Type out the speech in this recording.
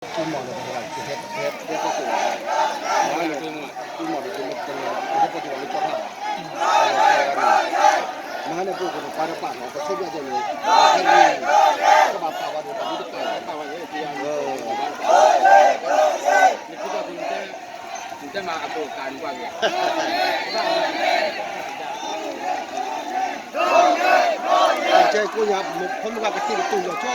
အံၤမီၢ်ဒီးတဂၤ ကဟဲကဟဲကဟဲပီၣ်ကိးဝဲ, မၤန့ၣ်, အံၤမီၢ်ဒီးတဂၤ ကဟဲပီၣ်ကိးဝဲလၢကၠီဖးဘၣ်, မၤန့ၣ် ပအိၣ်ကပၤတပာ်နီၤ ပဆိကမိၣ်ဒ်န့ၣ်, ကဘၣ်ပာ်ဝဲဒီး ပာ်မ့ၢ်တပာ် ပာ်ဝဲ, နတဲမၤအကိးကးန့ၣ်ကွၢ်က့ၤ, ကဲကိးညါ ဖိမုၣ်ကကသံၣ်ကတူၢ်လီၤကၠီ